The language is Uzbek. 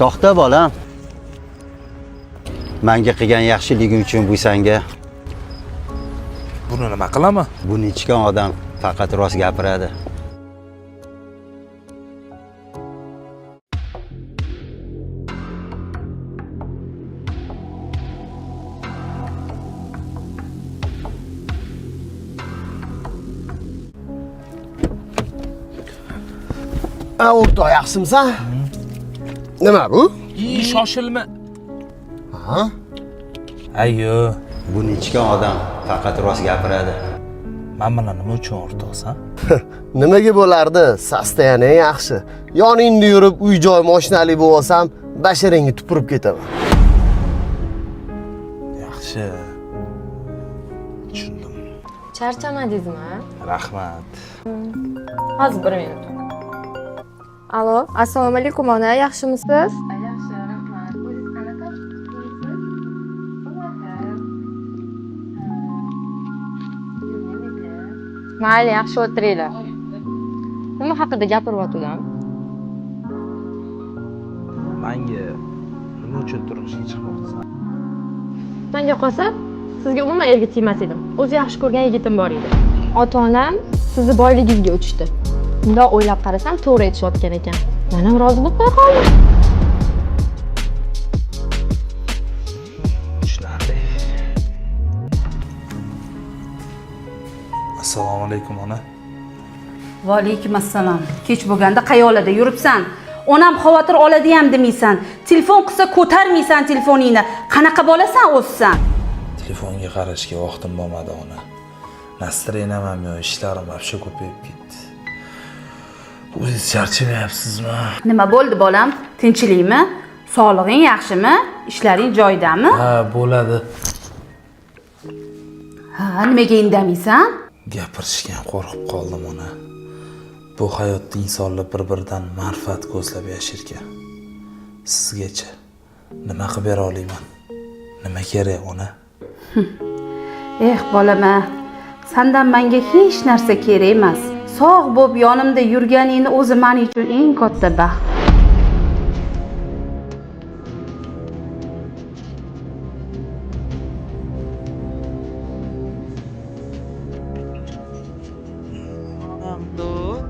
To'xta bolam. Menga qilgan yaxshiliging uchun bu senga. Buni nima qilaman? Buni ichgan odam faqat rost gapiradi. Ha, o'rtoq, yaxshimisan? Nima bu? Shoshilma. Ha? Ayyo, Buni ichgan odam faqat rost gapiradi. Men bilan nima uchun o'rtoqsan? Nimaga bo'lardi? Состояние yaxshi. Yoningda yurib, uy joy, mashinali bo'lib olsam, basharangga tupurib ketaman. Yaxshi. Tushundim. Charchamadingizmi? Rahmat. Hozir bir minut. Alo, assalomu alaykum ona, yaxshimisiz? Yaxshi, rahmat. O'zingiz qanaqa? Mayli, yaxshi o'tiringlar. Nima haqida gapiryotgandim? Menga nima uchun turmushga chiqmoqchisan? Menga qolsa, sizga umuman erga tegmas edim. O'zi yaxshi ko'rgan yigitim bor edi. Ota-onam sizni boyligingizga uchdi. Bundoq o'ylab qarasam, to'g'ri aytishayotgan ekan. Men ham rozi bo'lib qo'ya qoldim. Tushunarli. Assalomu alaykum ona. Va alaykum assalom. Kech bo'lganda qayoqlarda yuribsan? Onam xavotir oladi ham demaysan. Telefon qilsa ko'tarmaysan telefoningni. Qanaqa bolasan o'zisan? Telefonga qarashga vaqtim bo'lmadi ona. Настроение ham yo'q, ishlarim вообще ko'payib ketdi. O'zingiz charchamayapsizmi? Nima bo'ldi bolam? Tinchlikmi? Sog'lig'ing yaxshimi? Ishlaring joyidami? Ha, bo'ladi. Ha, nimaga indamaysan? Gapirishga ham qo'rqib qoldim ona. Bu hayotda insonlar bir-biridan manfaat ko'zlab yashar ekan. Sizgacha nima qilib bera olaman? Nima kerak ona? Eh bolam, sandan menga hech narsa kerak emas. Sog' bo'lib yonimda yurganingni o'zi men uchun eng katta baxt.